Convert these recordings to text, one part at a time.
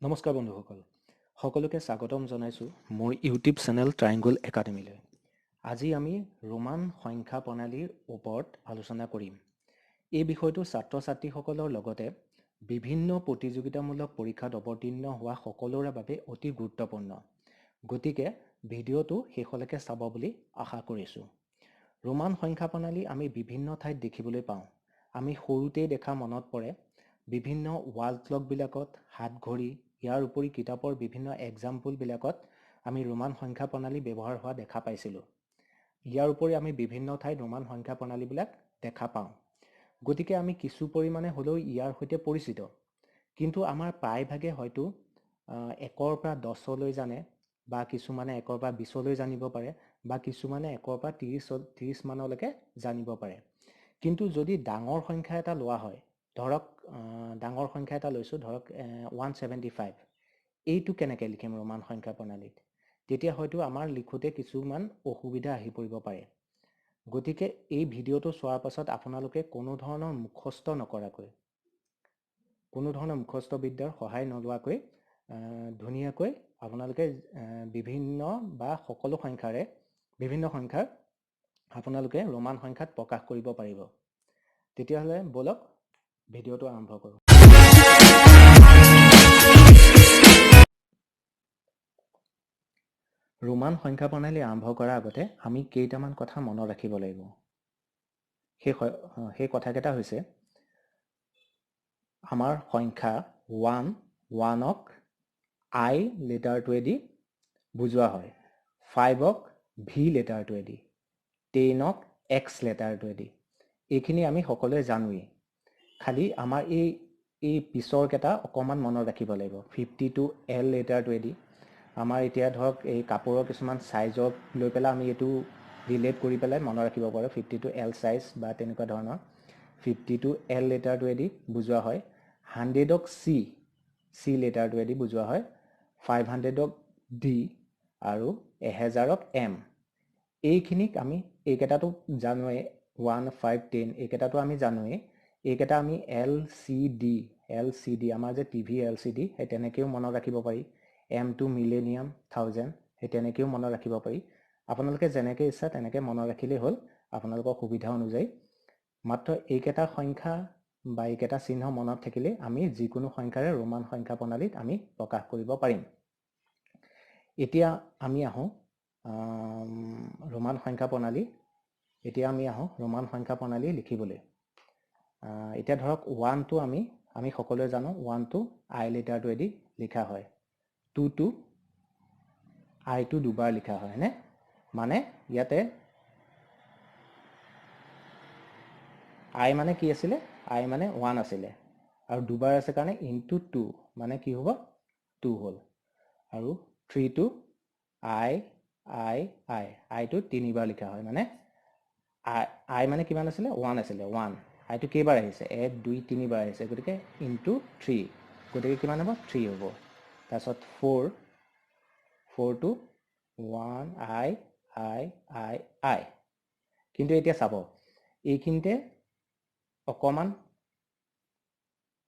নমস্কাৰ বন্ধুসকল, সকলোকে স্বাগতম জনাইছোঁ মোৰ ইউটিউব চেনেল ট্ৰাইংগল একাডেমীলৈ। আজি আমি ৰোমান সংখ্যা প্ৰণালীৰ ওপৰত আলোচনা কৰিম। এই বিষয়টো ছাত্ৰ ছাত্ৰীসকলৰ লগতে বিভিন্ন প্ৰতিযোগিতামূলক পৰীক্ষাত অৱতীৰ্ণ হোৱা সকলোৰে বাবে অতি গুৰুত্বপূৰ্ণ। গতিকে ভিডিঅ'টো শেষলৈকে চাব বুলি আশা কৰিছোঁ। ৰোমান সংখ্যা প্ৰণালী আমি বিভিন্ন ঠাইত দেখিবলৈ পাওঁ। আমি সৰুতেই দেখা মনত পৰে বিভিন্ন ৱাল ক্লকবিলাকত, হাত ঘড়ী, ইয়াৰ উপৰি কিতাপৰ বিভিন্ন এক্সাম্পলবিলাকত আমি ৰোমান সংখ্যা প্ৰণালী ব্যৱহাৰ হোৱা দেখা পাইছিলোঁ। ইয়াৰ উপৰি আমি বিভিন্ন ঠাইত ৰোমান সংখ্যা প্ৰণালীবিলাক দেখা পাওঁ। গতিকে আমি কিছু পৰিমাণে হ'লেও ইয়াৰ সৈতে পৰিচিত। কিন্তু আমাৰ প্ৰায়ভাগে হয়তো 1ৰ পৰা 10লৈ জানে, বা কিছুমানে 1ৰ পৰা 20লৈ জানিব পাৰে, বা কিছুমানে 1ৰ পৰা 30 মানলৈকে জানিব পাৰে। কিন্তু যদি ডাঙৰ সংখ্যা এটা লোৱা হয়, ধৰক ডাঙৰ সংখ্যা এটা লৈছোঁ, ধৰক 175, এইটো কেনেকৈ লিখিম ৰোমান সংখ্যা প্ৰণালীত, তেতিয়া হয়তো আমাৰ লিখোঁতে কিছুমান অসুবিধা আহি পৰিব পাৰে। গতিকে এই ভিডিঅ'টো চোৱাৰ পাছত আপোনালোকে কোনো ধৰণৰ মুখস্থ নকৰাকৈ, কোনো ধৰণৰ মুখস্থ বিদ্যাৰ সহায় নোলোৱাকৈ ধুনীয়াকৈ আপোনালোকে বিভিন্ন বা সকলো সংখ্যাৰে, বিভিন্ন সংখ্যাৰ আপোনালোকে ৰোমান সংখ্যাত প্ৰকাশ কৰিব পাৰিব। তেতিয়াহ'লে ব'লক ভিডিঅ'টো আৰম্ভ কৰোঁ। ৰোমান সংখ্যা প্ৰণালী আৰম্ভ কৰাৰ আগতে আমি কেইটামান কথা মনত ৰাখিব লাগিব। সেই কথাকেইটা হৈছে, আমাৰ সংখ্যা 1ক আই লেটাৰটোৱেদি বুজোৱা হয়, 5ক ভি লেটাৰটোৱেদি, 10ক এক্স লেটাৰটোৱেদি। এইখিনি আমি সকলোৱে জানোৱেই। খালি আমাৰ এই পিছৰকেইটা অকণমান মনত ৰাখিব লাগিব। 52 এল লেটাৰটোৱেদি আমাৰ এতিয়া ধৰক এই কাপোৰৰ কিছুমান চাইজক লৈ পেলাই আমি এইটো ৰিলেট কৰি পেলাই মনত ৰাখিব পাৰোঁ। 52 এল চাইজ বা তেনেকুৱা ধৰণৰ 52 এল লেটাৰটোৱেদি বুজোৱা হয়। 100ক চি লেটাৰটোৱেদি বুজোৱা হয়, 500ক ডি আৰু 1000ক এম। এইখিনিক আমি এইকেইটাতো জানোৱেই, 1, 5, 10 এইকেইটাতো আমি জানোৱেই। এইকেইটা আমি এল চি ডি, আমাৰ যে টিভি এল চি ডি, সেই তেনেকৈও মনত ৰাখিব পাৰি। এমটো মিলেনিয়াম 1000, সেই তেনেকৈও মনত ৰাখিব পাৰি। আপোনালোকে যেনেকৈ ইচ্ছা তেনেকৈ মনত ৰাখিলেই হ'ল, আপোনালোকৰ সুবিধা অনুযায়ী। মাত্ৰ এইকেইটা সংখ্যা বা এইকেইটা চিহ্ন মনত থাকিলে আমি যিকোনো সংখ্যাৰে ৰোমান সংখ্যা প্ৰণালীত আমি প্ৰকাশ কৰিব পাৰিম। এতিয়া আমি আহোঁ ৰোমান সংখ্যা প্ৰণালী। এতিয়া আমি আহোঁ ৰোমান সংখ্যা প্ৰণালী লিখিবলৈ। এতিয়া ধৰক 1টো আমি সকলোৱে জানো 1টো আই লেটাৰটোৱেদি লিখা হয়, 2টো আইটো দুবাৰ লিখা হয়, হয়নে? মানে ইয়াতে আই মানে কি আছিলে? আই মানে 1 আছিলে, আৰু দুবাৰ আছে কাৰণে ইনটু 2 মানে কি হ'ব? 2 হ'ল। আৰু 3টো আই আই আই, আইটো তিনিবাৰ লিখা হয়, মানে আই মানে কিমান আছিলে? 1 আছিলে, 1। আইটো কেইবাৰ আহিছে? 1, 2, 3বাৰ আহিছে, গতিকে ইনটু 3, গতিকে কিমান হ'ব? 3 হ'ব। তাৰপিছত 4, 4টো 1 আই আই আই আই। কিন্তু এতিয়া চাব এইখিনিতে অকণমান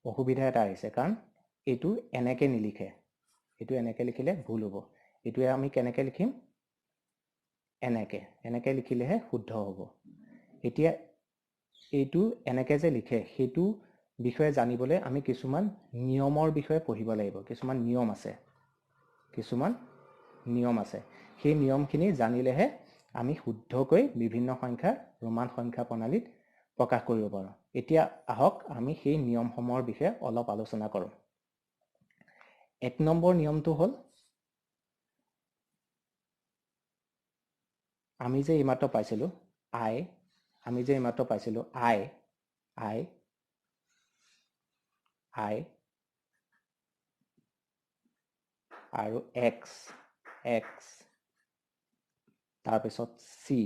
অসুবিধা এটা আহিছে, কাৰণ এইটো এনেকৈ নিলিখে, এইটো এনেকৈ লিখিলে ভুল হ'ব। এইটোৱে আমি কেনেকৈ লিখিম? এনেকৈ, এনেকৈ লিখিলেহে শুদ্ধ হ'ব। এতিয়া এইটো এনেকৈ যে লিখে সেইটো বিষয়ে জানিবলৈ আমি কিছুমান নিয়মৰ বিষয়ে পঢ়িব লাগিব। কিছুমান নিয়ম আছে, কিছুমান নিয়ম আছে। সেই নিয়মখিনি জানিলেহে আমি শুদ্ধকৈ বিভিন্ন সংখ্যা ৰোমান সংখ্যা প্ৰণালীত প্ৰকাশ কৰিব পাৰোঁ। এতিয়া আহক আমি সেই নিয়মসমূহৰ বিষয়ে অলপ আলোচনা কৰোঁ। 1 নম্বৰ নিয়মটো হ'ল, আমি যে এইমাত্ৰ পাইছিলোঁ আই, আমি যে এইমাত্ৰ পাইছিলোঁ আই আই আই আৰু এক্স এক্স, তাৰপিছত চি,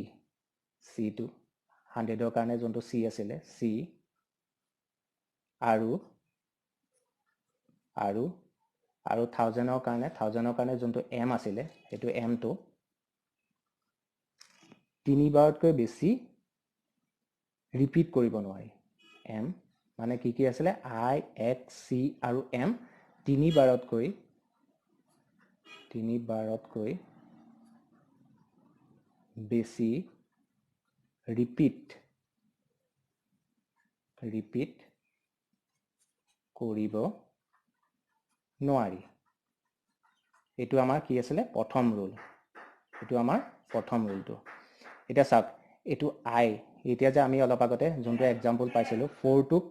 চিটো 100ৰ কাৰণে যোনটো চি আছিলে চি, আৰু আৰু আৰু 1000ৰ কাৰণে যোনটো এম আছিলে সেইটো এমটো তিনিবাৰতকৈ বেছি ৰিপিট কৰিব নোৱাৰি। এম মানে কি কি আছিলে? আই, এক্স, চি আৰু এম তিনিবাৰতকৈ বেছি ৰিপিট কৰিব নোৱাৰি। এইটো আমাৰ কি আছিলে? প্ৰথম ৰুল। এইটো আমাৰ প্ৰথম ৰুলটো। এতিয়া চাওক, এইটো আই, এতিয়া যে আমি অলপ আগতে যোনটো এক্সাম্পল পাইছিলোঁ 4টোক,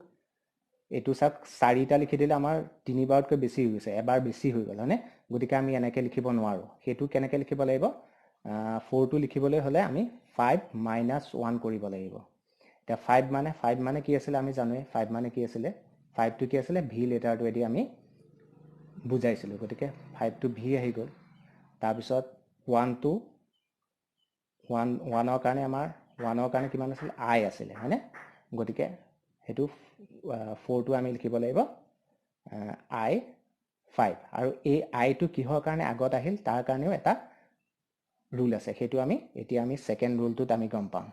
এইটো চাওক 4টা লিখি দিলে আমাৰ তিনিবাৰতকৈ বেছি হৈ গৈছে, এবাৰ বেছি হৈ গ'ল, হয়নে? গতিকে আমি এনেকৈ লিখিব নোৱাৰোঁ। সেইটো কেনেকৈ লিখিব লাগিব? 4টো লিখিবলৈ হ'লে আমি 5 মাইনাছ 1 কৰিব লাগিব। এতিয়া 5 মানে কি আছিলে আমি জানোৱেই। 5 মানে কি আছিলে? 5টো কি আছিলে? ভি লেটাৰটোৱেদি আমি বুজাইছিলোঁ, গতিকে 5টো ভি আহি গ'ল। তাৰপিছত 1টো 1ৰ কাৰণে আমাৰ 1ৰ কাৰণে কিমান আছিলে? আই আছিলে, হয়নে? গতিকে সেইটো 4টো আমি লিখিব লাগিব আই 5। আৰু এই আইটো কিহৰ কাৰণে আগত আহিল তাৰ কাৰণেও এটা ৰুল আছে, সেইটো আমি এতিয়া আমি ছেকেণ্ড ৰুলটোত আমি গম পাম।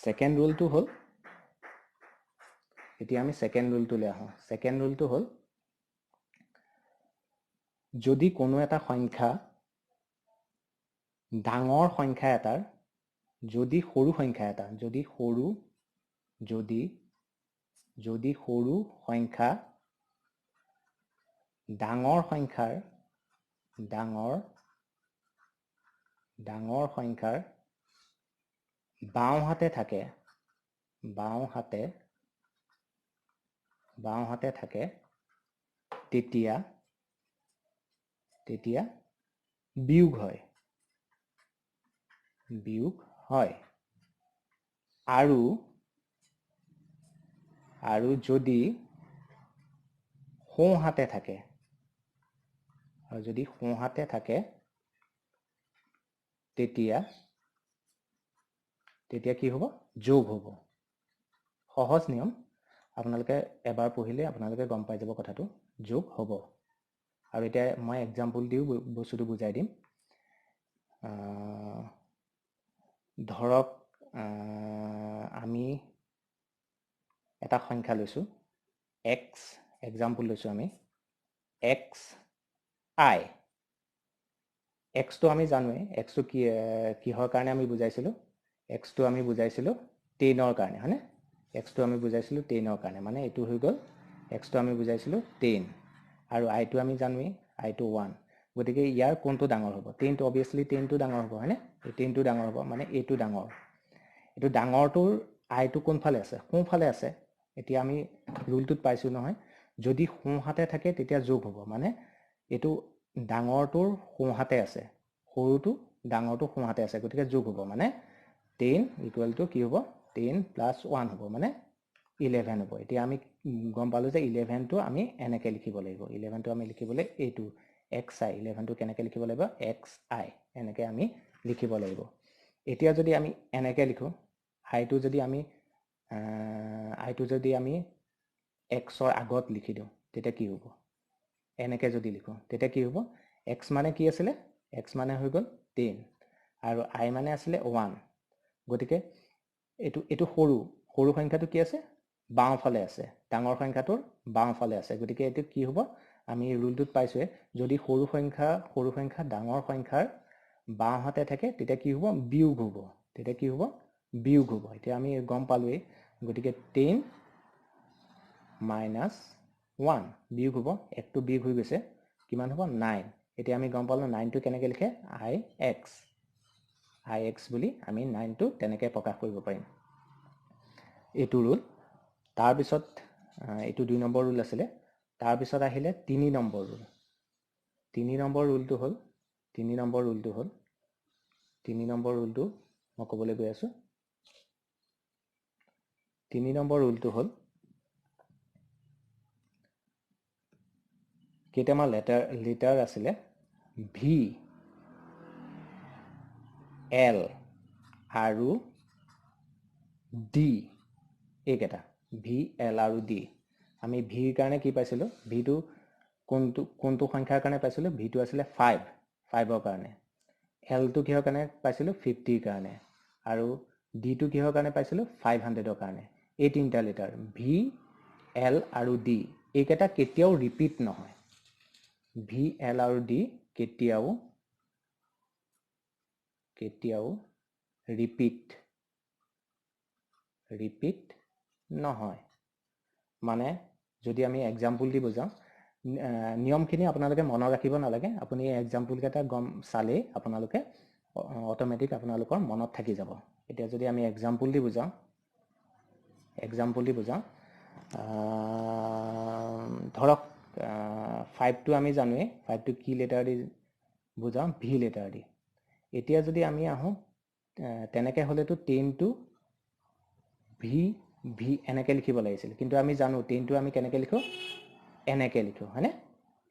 ছেকেণ্ড ৰুলটো হ'ল, এতিয়া আমি ছেকেণ্ড ৰুলটোলৈ আহোঁ। ছেকেণ্ড ৰুলটো হ'ল, যদি কোনো এটা সংখ্যা ডাঙৰ সংখ্যা এটাৰ যদি সৰু সংখ্যা এটা যদি সৰু যদি যদি সৰু সংখ্যা ডাঙৰ সংখ্যাৰ ডাঙৰ ডাঙৰ সংখ্যাৰ বাওঁহাতে থাকে বাওঁহাতে বাওঁহাতে থাকে তেতিয়া তেতিয়া বিয়োগ হয় বিয়োগ হয় আৰু আৰু যদি সোঁহাতে থাকে আৰু যদি সোঁহাতে থাকে তেতিয়া তেতিয়া কি হ'ব? যোগ হ'ব। সহজ নিয়ম, আপোনালোকে এবাৰ পঢ়িলে আপোনালোকে গম পাই যাব কথাটো, যোগ হ'ব। আৰু এতিয়া মই এক্সাম্পল দিও বস্তুটো বুজাই দিম। ধৰক আমি এটা সংখ্যা লৈছোঁ এক্স, এক্সাম্পল লৈছোঁ আমি এক্স আই। এক্সটো আমি জানোৱেই, এক্সটো কি কিহৰ কাৰণে আমি বুজাইছিলোঁ? এক্সটো আমি বুজাইছিলোঁ 10ৰ কাৰণে, হয়নে? এক্সটো আমি বুজাইছিলোঁ 10ৰ কাৰণে, মানে এইটো হৈ গ'ল এক্সটো আমি বুজাইছিলোঁ 10 আৰু আইটো আমি জানোৱেই, আইটো 1। গতিকে ইয়াৰ কোনটো ডাঙৰ হ'ব? 10টো অবভিয়াছলি 10টো ডাঙৰ হ'ব, হয়নে? এই 10টো ডাঙৰ হ'ব, মানে এইটো ডাঙৰ। এইটো ডাঙৰটোৰ আইটো কোনফালে আছে? সোঁফালে আছে। এতিয়া আমি ৰুলটোত পাইছোঁ নহয়, যদি সোঁহাতে থাকে তেতিয়া যোগ হ'ব, মানে এইটো ডাঙৰটোৰ সোঁহাতে আছে, সৰুটো ডাঙৰটো সোঁহাতে আছে, গতিকে যোগ হ'ব, মানে 10 ইকুৱেল টু কি হ'ব? 10 প্লাছ 1 হ'ব, মানে 11 হ'ব। এতিয়া আমি গম পালোঁ যে 11টো আমি এনেকৈ লিখিব লাগিব। 11টো আমি লিখিবলৈ এইটো এক্স আই, 11টো কেনেকৈ লিখিব লাগিব? এক্স আই, এনেকৈ আমি লিখিব লাগিব। এতিয়া যদি আমি এনেকৈ লিখোঁ, আইটো যদি আমি আইটো যদি আমি এক্সৰ আগত লিখি দিওঁ তেতিয়া কি হ'ব? এনেকৈ যদি লিখোঁ তেতিয়া কি হ'ব? এক্স মানে কি আছিলে? এক্স মানে হৈ গ'ল 10 আৰু আই মানে আছিলে 1। গতিকে এইটো এইটো সৰু সৰু সংখ্যাটো কি আছে? বাওঁফালে আছে, ডাঙৰ সংখ্যাটোৰ বাওঁফালে আছে। গতিকে এইটো কি হ'ব? আমি ৰুলটোত পাইছোঁৱে, যদি সৰু সংখ্যা ডাঙৰ সংখ্যাৰ বাওঁহাতে থাকে তেতিয়া কি হ'ব? বিয়োগ হ'ব। তেতিয়া কি হ'ব? বিয়োগ হ'ব। এতিয়া আমি গম পালোঁৱেই। গতিকে 10 মাইনাছ 1 বিয়োগ হ'ব, একটো বিয়োগ হৈ গৈছে, কিমান হ'ব? 9। এতিয়া আমি গম পালোঁ 9টো কেনেকৈ লিখে? আই এক্স, আই এক্স বুলি আমি 9টো তেনেকৈ প্ৰকাশ কৰিব পাৰিম। এইটো ৰুল। তাৰপিছত এইটো 2 নম্বৰ ৰুল আছিলে। তাৰপিছত আহিলে 3 নম্বৰ ৰুল। 3 নম্বৰ ৰুলটো হ'ল, 3 নম্বৰ ৰুলটো হ'ল, 3 নম্বৰ ৰুলটো মই ক'বলৈ গৈ আছোঁ। 3 নম্বৰ ৰুলটো হ'ল কেইটামান লেটাৰ আছিলে ভি, এল আৰু ডি, এইকেইটা ভি, এল আৰু ডি। আমি ভিৰ কাৰণে কি পাইছিলোঁ? ভিটো কোনটো কোনটো সংখ্যাৰ কাৰণে পাইছিলোঁ? ভিটো আছিলে 5, 5ৰ কাৰণে। এলটো কিহৰ কাৰণে পাইছিলোঁ? 50ৰ কাৰণে। আৰু ডিটো কিহৰ কাৰণে পাইছিলোঁ? 500ৰ কাৰণে। এই তিনিটা লেটাৰ ভি, এল আৰু ডি, এইকেইটা কেতিয়াও ৰিপিট নহয়। ভি এল আৰু ডি কেতিয়াও কেতিয়াও ৰিপিট ৰিপিট নহয়। মানে যদি আমি এক্সাম্পল দি বুজাওঁ, নিয়মখিনি আপোনালোকে মনত ৰাখিব নালাগে, আপুনি এই এক্সাম্পলকেইটা গম চালেই আপোনালোকে অট'মেটিক আপোনালোকৰ মনত থাকি যাব। এতিয়া যদি আমি এক্সাম্পল দি বুজাওঁ, ধৰক 5টো আমি জানোৱেই, 5টো কি লেটাৰ দি বুজাওঁ, ভি লেটাৰ দি। এতিয়া যদি আমি আহোঁ তেনেকৈ হ'লেতো 10টো ভি ভি এনেকৈ লিখিব লাগিছিল, কিন্তু আমি জানো 10টো আমি কেনেকৈ লিখোঁ, এনেকৈ লিখোঁ হয়নে,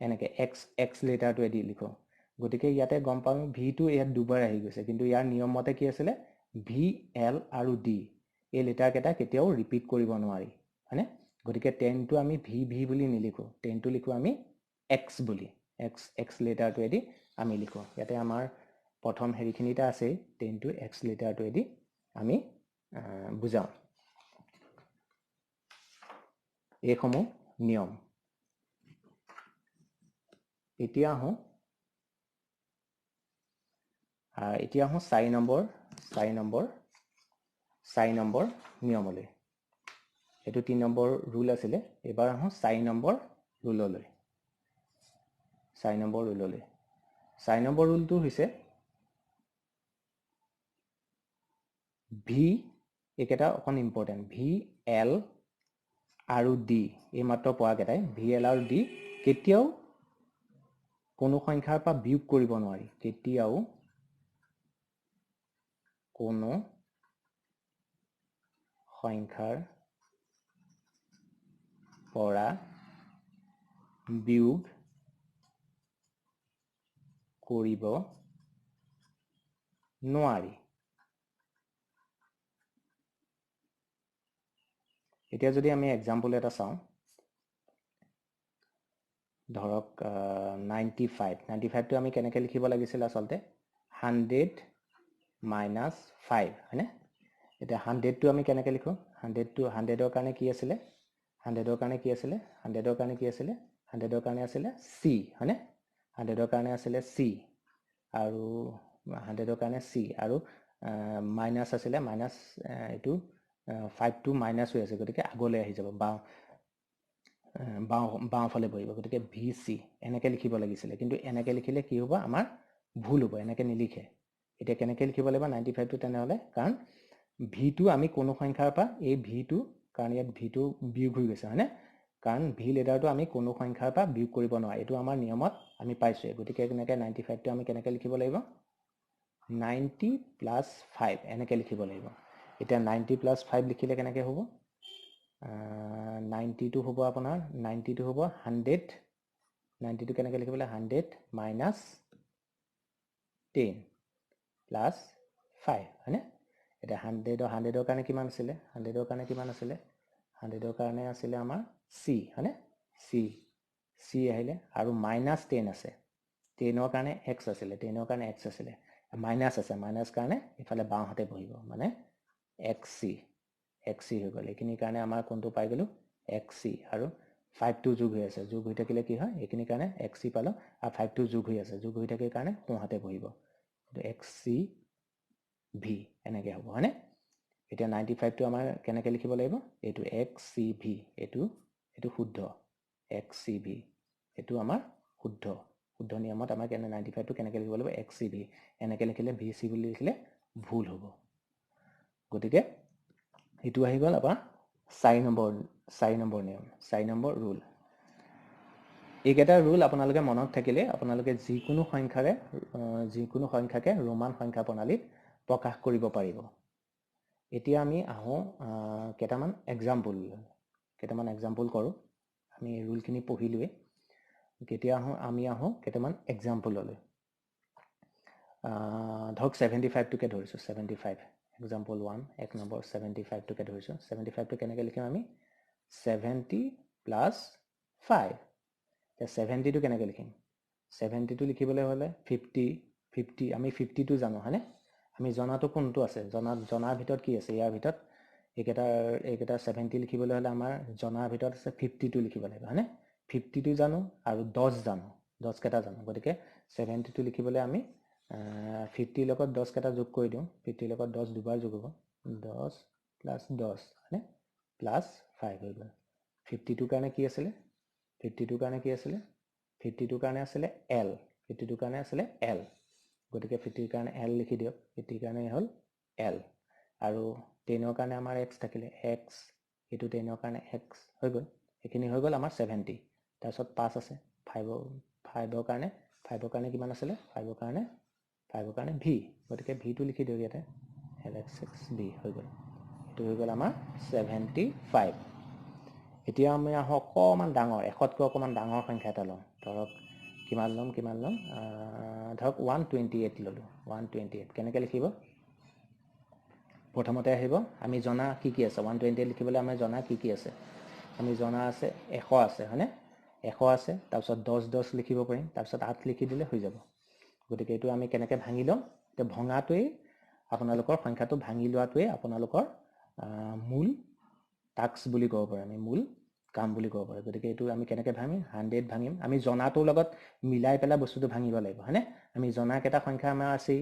এনেকৈ এক্স এক্স লেটাৰটোৱে দি লিখোঁ। গতিকে ইয়াতে গম পাওঁ ভিটো ইয়াত দুবাৰ আহি গৈছে, কিন্তু ইয়াৰ নিয়ম মতে কি আছিলে, ভি এল আৰু ডি এই লেটাৰকেইটা কেতিয়াও ৰিপিট কৰিব নোৱাৰি হয়নে। গতিকে 10টো আমি ভি ভি বুলি নিলিখোঁ, 10টো লিখোঁ আমি এক্স বুলি, এক্স এক্স লেটাৰটোৱেদি আমি লিখোঁ। ইয়াতে আমাৰ প্ৰথম হেৰিখিনিতে আছেই, 10টো এক্স লেটাৰটোৱেদি আমি বুজাওঁ। এইসমূহ নিয়ম। এতিয়া আহোঁ চাৰি নম্বৰ নিয়মলৈ। এইটো 3 নম্বৰ ৰুল আছিলে। এবাৰ আহোঁ 4 নম্বৰ ৰুললৈ। 4 নম্বৰ ৰুললৈ, 4 নম্বৰ ৰুলটো হৈছে ভি, এইকেইটা অকণ ইম্পৰ্টেণ্ট, ভি এল আৰু ডি, এইমাত্ৰ পোৱাকেইটাই ভি এল আৰু ডি কেতিয়াও কোনো সংখ্যাৰ পৰা বিয়োগ কৰিব নোৱাৰি, কেতিয়াও কোনো সংখ্যাৰ পৰা বিয়োগ কৰিব নোৱাৰি। এতিয়া যদি আমি এক্সাম্পল এটা চাওঁ, ধৰক 95, 95টো আমি কেনেকৈ লিখিব লাগিছিল আচলতে, 100 মাইনাছ 5 হয়নে। এতিয়া 100টো আমি কেনেকৈ লিখোঁ, 100ৰ কাৰণে কি আছিলে, 100ৰ কাৰণে কি আছিলে, 100ৰ কাৰণে কি আছিলে, 100ৰ কাৰণে আছিলে চি হয়নে, 100ৰ কাৰণে আছিলে চি, আৰু 100ৰ কাৰণে চি, আৰু মাইনাছ আছিলে, মাইনাছ এইটো 5টো মাইনাছ হৈ আছে, গতিকে আগলৈ আহি যাব, বাওঁ বাওঁ বাওঁফালে বহিব, গতিকে ভি চি এনেকৈ লিখিব লাগিছিলে। কিন্তু এনেকৈ লিখিলে কি হ'ব, আমাৰ ভুল হ'ব, এনেকৈ নিলিখে। এতিয়া কেনেকৈ লিখিব লাগিব 95টো তেনেহ'লে, কাৰণ ভিটো আমি কোনো সংখ্যাৰ পৰা এই ভিটো, কাৰণ ইয়াত ভিটো বিয়োগ হৈ গৈছে হয়নে, কাৰণ ভি লেটাৰটো আমি কোনো সংখ্যাৰ পৰা বিয়োগ কৰিব নোৱাৰোঁ, এইটো আমাৰ নিয়মত আমি পাইছোঁৱে। গতিকে কেনেকৈ 95টো আমি কেনেকৈ লিখিব লাগিব, 90 প্লাছ 5 এনেকৈ লিখিব লাগিব। এতিয়া 90 প্লাছ 5 লিখিলে কেনেকৈ হ'ব, 90টো হ'ব আপোনাৰ, 90টো হ'ব 100, 90টো কেনেকৈ লিখিব লাগিব, 100 মাইনাছ 10 প্লাছ 5 হয়নে। এতিয়া 100ৰ কাৰণে কিমান আছিলে, 100ৰ কাৰণে কিমান আছিলে, 100ৰ কাৰণে আছিলে আমাৰ চি হয়নে, চি চি আহিলে, আৰু মাইনাছ 10 আছে, 10ৰ কাৰণে এক্স আছিলে, 10ৰ কাৰণে এক্স আছিলে, মাইনাছ আছে, মাইনাছ কাৰণে ইফালে বাওঁহাতে বহিব, মানে এক্স চি, এক্স চি হৈ গ'ল। এইখিনিৰ কাৰণে আমাৰ কোনটো পাই গ'লোঁ, এক্স চি, আৰু 5টো যোগ হৈ আছে, যোগ হৈ থাকিলে কি হয়, এইখিনিৰ কাৰণে এক্স চি পালোঁ, আৰু 5টো যোগ হৈ আছে, যোগ হৈ থাকিলে কাৰণে সোঁহাতে বহিব, এক্স চি ভি এনেকৈ হ'ব হয়নে। এতিয়া 95টো আমাৰ কেনেকৈ লিখিব লাগিব, এইটো এক্স চি ভি, এইটো এইটো শুদ্ধ, এক্স চি ভি, এইটো আমাৰ শুদ্ধ, শুদ্ধ নিয়মত আমাৰ কেনে 95টো কেনেকৈ লিখিব লাগিব, এক্স চি ভি, এনেকৈ লিখিলে ভি চি বুলি লিখিলে ভুল হ'ব। গতিকে এইটো আহি গ'ল আপোনাৰ 4 নম্বৰ নিয়ম, 4 নম্বৰ ৰুল। এইকেইটা ৰুল আপোনালোকে মনত থাকিলে আপোনালোকে যিকোনো সংখ্যাৰে, যিকোনো সংখ্যাকে ৰোমান সংখ্যা প্ৰণালীত প্ৰকাশ কৰিব পাৰিব। এতিয়া আমি আহোঁ কেইটামান এক্সাম্পল, কৰোঁ। আমি ৰুলখিনি পঢ়িলোৱেই, কেতিয়া আহোঁ আমি আহোঁ কেইটামান এক্সাম্পললৈ। ধৰক 75টোকে ধৰিছোঁ, 75 এক্সাম্পল 1, 1 নম্বৰ 75টোকে ধৰিছোঁ। 75টো কেনেকৈ লিখিম আমি, 70 প্লাছ 5। এতিয়া 70টো কেনেকৈ লিখিম, 70টো লিখিবলৈ হ'লে 50 50, আমি 50টো জানো হয়নে, আমি জনাটো কোনটো আছে, জনাৰ ভিতৰত কি আছে, ইয়াৰ ভিতৰত এইকেইটা 70 লিখিবলৈ হ'লে আমাৰ জনাৰ ভিতৰত আছে 52 লিখিব লাগিব, হয়নে? 52 জানো আৰু 10 জানো, 10 কেইটা জানো। গতিকে 72 লিখিবলৈ আমি 50 লগত 10 কেইটা যোগ কৰি দিওঁ। 50 লগত 10 দুবাৰ যোগ হ'ব, 10 প্লাছ 10, হয়নে? প্লাছ 5 হৈ গ'ল। 52 কাৰণে কি আছিলে? 52 কাৰণে কি আছিলে? 52 কাৰণে আছিলে এল, 52 কাৰণে আছিলে এল। গতিকে 50ৰ কাৰণে এল লিখি দিয়ক, 50ৰ কাৰণে হ'ল এল। আৰু 10ৰ কাৰণে আমাৰ এক্স থাকিলে, এক্স, এইটো 10ৰ কাৰণে এক্স হৈ গ'ল। এইখিনি হৈ গ'ল আমাৰ 70। তাৰপিছত 5 আছে, 5ৰ কাৰণে কিমান আছিলে? 5ৰ কাৰণে ভি, গতিকে ভিটো লিখি দিয়ক ইয়াতে, এল এক্স এক্স ভি হৈ গ'ল। এইটো হৈ গ'ল আমাৰ 75। এতিয়া আমি আহোঁ অকণমান ডাঙৰ, 100তকৈ অকণমান ডাঙৰ সংখ্যা এটা লওঁ। ধৰক কিমান ল'ম, ধৰক 128 ল'লোঁ। 128 কেনেকৈ লিখিব? প্ৰথমতে আহিব আমি জনা কি কি আছে। 128 লিখিবলৈ আমি জনা কি কি আছে? আমি জনা আছে 100 আছে, হয়নে? 100 আছে, তাৰপিছত 10 10 লিখিব পাৰিম, তাৰপিছত 8 লিখি দিলে হৈ যাব। গতিকে এইটো আমি কেনেকৈ ভাঙি ল'ম? এতিয়া ভঙাটোৱেই আপোনালোকৰ সংখ্যাটো ভাঙি লোৱাটোৱেই আপোনালোকৰ মূল টাস্ক বুলি ক'ব পাৰে, আমি মূল কাম বুলি ক'ব পাৰোঁ। গতিকে এইটো আমি কেনেকৈ ভাঙিম? 100 ভাঙিম। আমি জনাটোৰ লগত মিলাই পেলাই বস্তুটো ভাঙিব লাগিব, হয়নে? আমি জনাকেইটা সংখ্যা আমাৰ আছেই,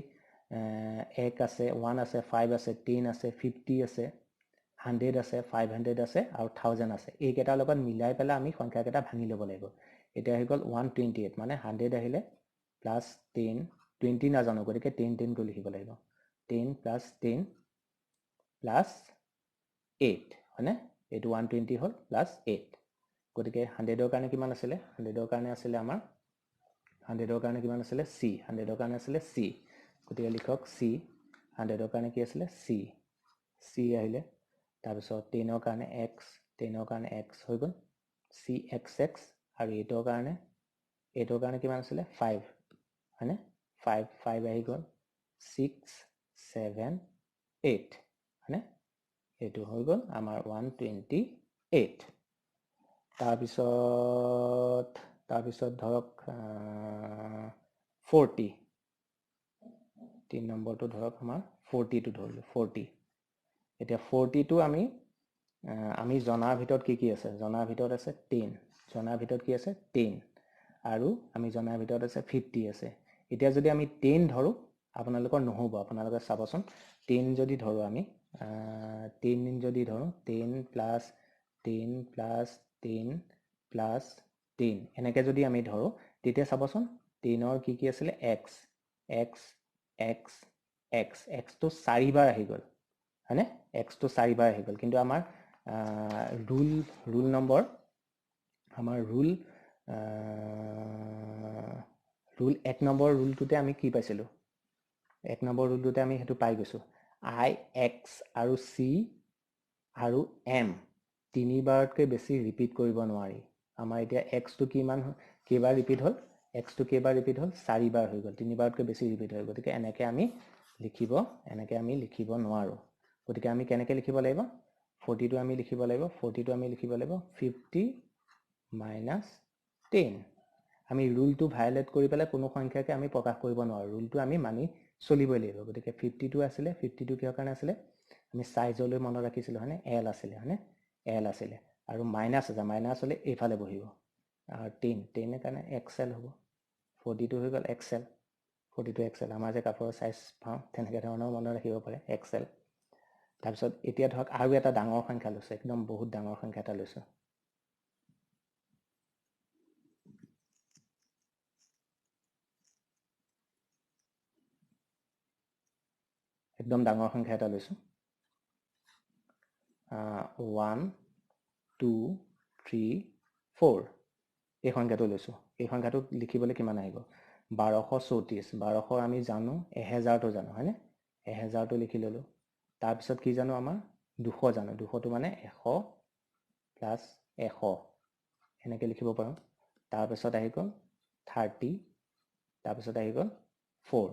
1 আছে, 1 আছে, 5 আছে, 10 আছে, 50 আছে, 100 আছে, 500 আছে আৰু 1000 আছে। এইকেইটাৰ লগত মিলাই পেলাই আমি সংখ্যাকেইটা ভাঙি ল'ব লাগিব। এতিয়া আহি গ'ল 128, মানে 100 আহিলে প্লাছ 10, 20 নাজানো, গতিকে 10 10কৈ লিখিব লাগিব। 10 প্লাছ 10 প্লাছ 8, হয়নে? এইটো 120 হ'ল প্লাছ 8। গতিকে 100ৰ কাৰণে কিমান আছিলে? 100ৰ কাৰণে আছিলে আমাৰ, 100ৰ কাৰণে কিমান আছিলে? চি, 100ৰ কাৰণে আছিলে চি। গতিকে লিখক চি। 100ৰ কাৰণে কি আছিলে? চি, চি আহিলে। তাৰপিছত 10ৰ কাৰণে এক্স, 10ৰ কাৰণে এক্স হৈ গ'ল, চি এক্স এক্স। আৰু 8ৰ কাৰণে কিমান আছিলে? 5, হয়নে? 5 5 আহি গ'ল, 6 7 8, হয়নে? এইটো হৈ গ'ল আমাৰ 128। তাৰপিছত ধৰক 40, 3 নম্বৰটো ধৰক আমাৰ 40টো ধৰিলোঁ, 40। এতিয়া 40টো আমি জনাৰ ভিতৰত কি কি আছে? জনাৰ ভিতৰত আছে 10, জনাৰ ভিতৰত কি আছে? 10, আৰু আমি জনাৰ ভিতৰত আছে 50 আছে। এতিয়া যদি আমি 10 ধৰোঁ আপোনালোকৰ নহ'ব, আপোনালোকে চাবচোন। 10 যদি ধৰোঁ আমি, 10 যদি ধৰোঁ, 10 প্লাছ 10 প্লাছ 10 প্লাছ 10 এনেকৈ যদি আমি ধৰোঁ, তেতিয়া চাবচোন 10ৰ কি কি আছিলে? এক্স এক্স এক্স এক্স, এক্সটো 4বাৰ আহি গ'ল, হয়নে? এক্সটো 4বাৰ আহি গ'ল। কিন্তু আমাৰ ৰুল নম্বৰ, আমাৰ ৰুল 1 নম্বৰ ৰুলটোতে আমি কি পাইছিলোঁ? 1 নম্বৰ ৰুলটোতে আমি সেইটো পাই গৈছোঁ। আই, এক্স আৰু চি আৰু এম তিনিবাৰতকৈ বেছি ৰিপিট কৰিব নোৱাৰি। আমাৰ এতিয়া এক্সটো কিমান কেইবাৰ ৰিপিট হ'ল? এক্সটো কেইবাৰ ৰিপিট হ'ল? 4বাৰ হৈ গ'ল, তিনিবাৰতকৈ বেছি ৰিপিট হৈ গ'ল। গতিকে এনেকৈ আমি লিখিব নোৱাৰোঁ। গতিকে আমি কেনেকৈ লিখিব লাগিব? 40টো আমি লিখিব লাগিব, 40টো আমি লিখিব লাগিব 50 মাইনাছ 10। আমি ৰুলটো ভায়লেট কৰি পেলাই কোনো সংখ্যাকে আমি প্ৰকাশ কৰিব নোৱাৰোঁ, ৰুলটো আমি মানি চলিবই লাগিব। গতিকে 52 আছিলে, 52 কিহৰ কাৰণে আছিলে? আমি চাইজলৈ মনত ৰাখিছিলোঁ, হয়নে? এল আছিলে, হয়নে? এল আছিলে আৰু মাইনাছ আছে, মাইনাছ হ'লে এইফালে বহিব। আৰু 10, 10ৰ কাৰণে এক্স এল হ'ব। 42 হৈ গ'ল এক্স এল, 42 এক্স এল। আমাৰ যে কাপোৰৰ চাইজ পাওঁ তেনেকৈ ধৰণৰ মনত ৰাখিব পাৰে, এক্স এল। তাৰপিছত এতিয়া ধৰক আৰু এটা ডাঙৰ সংখ্যা লৈছোঁ, একদম বহুত ডাঙৰ সংখ্যা এটা লৈছোঁ। একদম ডাঙৰ সংখ্যা এটা লৈছোঁ, 1 2 3 4 এই সংখ্যাটো লৈছোঁ। এই সংখ্যাটো লিখিবলৈ কিমান আহিব? 1234। 1200 আমি জানো, 1000টো জানো, হয়নে? 1000টো লিখি ল'লোঁ। তাৰপিছত কি জানো? আমাৰ 200 জানো। 200টো মানে 100 প্লাছ 100 এনেকৈ লিখিব পাৰোঁ। তাৰপিছত আহি গ'ল 30, তাৰপিছত আহি গ'ল 4,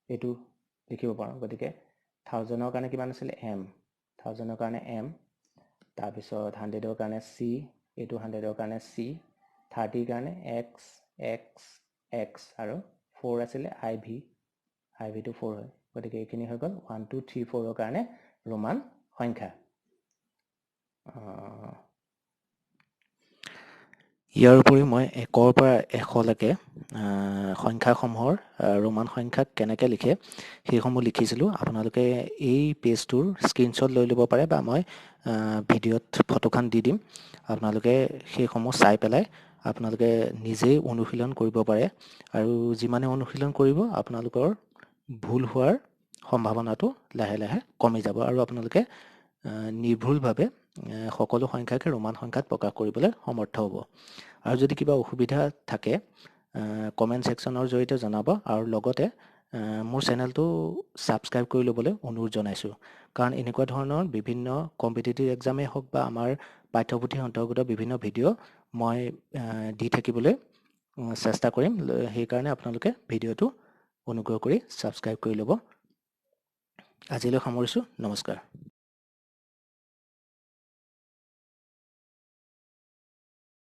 এইটো লিখিব পাৰোঁ। গতিকে 1000ৰ কাৰণে কিমান আছিলে? এম, 1000ৰ কাৰণে এম। তাৰপিছত 100ৰ কাৰণে চি, এইটো 100ৰ কাৰণে চি, 30ৰ কাৰণে এক্স এক্স এক্স, আৰু 4 আছিলে আই ভি, আই ভিটো 4 হয়। গতিকে এইখিনি হৈ গ'ল 1 2 3 4ৰ কাৰণে ৰোমান সংখ্যা। ইয়াৰ উপৰিও মই 1ৰ পৰা 100লৈকে সংখ্যাসমূহৰ ৰোমান সংখ্যাক কেনেকৈ লিখে সেইসমূহ লিখিছিলোঁ। আপোনালোকে এই পেজটোৰ স্ক্ৰীনশ্বট লৈ ল'ব পাৰে বা মই ভিডিঅ'ত ফটোখন দি দিম, আপোনালোকে সেইসমূহ চাই পেলাই আপোনালোকে নিজেই অনুশীলন কৰিব পাৰে। আৰু যিমানে অনুশীলন কৰিব আপোনালোকৰ ভুল হোৱাৰ সম্ভাৱনাটো লাহে লাহে কমি যাব আৰু আপোনালোকে নিৰ্ভুলভাৱে সকলো সংখ্যাকে ৰোমান সংখ্যাত প্ৰকাশ কৰিবলৈ সমৰ্থ হ'ব। আৰু যদি কিবা অসুবিধা থাকে কমেণ্ট ছেকশ্যনৰ জৰিয়তে জনাব আৰু লগতে মোৰ চেনেলটো ছাবস্ক্ৰাইব কৰি ল'বলৈ অনুৰোধ জনাইছোঁ, কাৰণ এনেকুৱা ধৰণৰ বিভিন্ন কম্পিটিটিভ এক্সামেই হওক বা আমাৰ পাঠ্যপুথিৰ অন্তৰ্গত বিভিন্ন ভিডিঅ' মই দি থাকিবলৈ চেষ্টা কৰিম। সেইকাৰণে আপোনালোকে ভিডিঅ'টো অনুগ্ৰহ কৰি ছাবস্ক্ৰাইব কৰি ল'ব। আজিলৈ সামৰিছোঁ, নমস্কাৰ।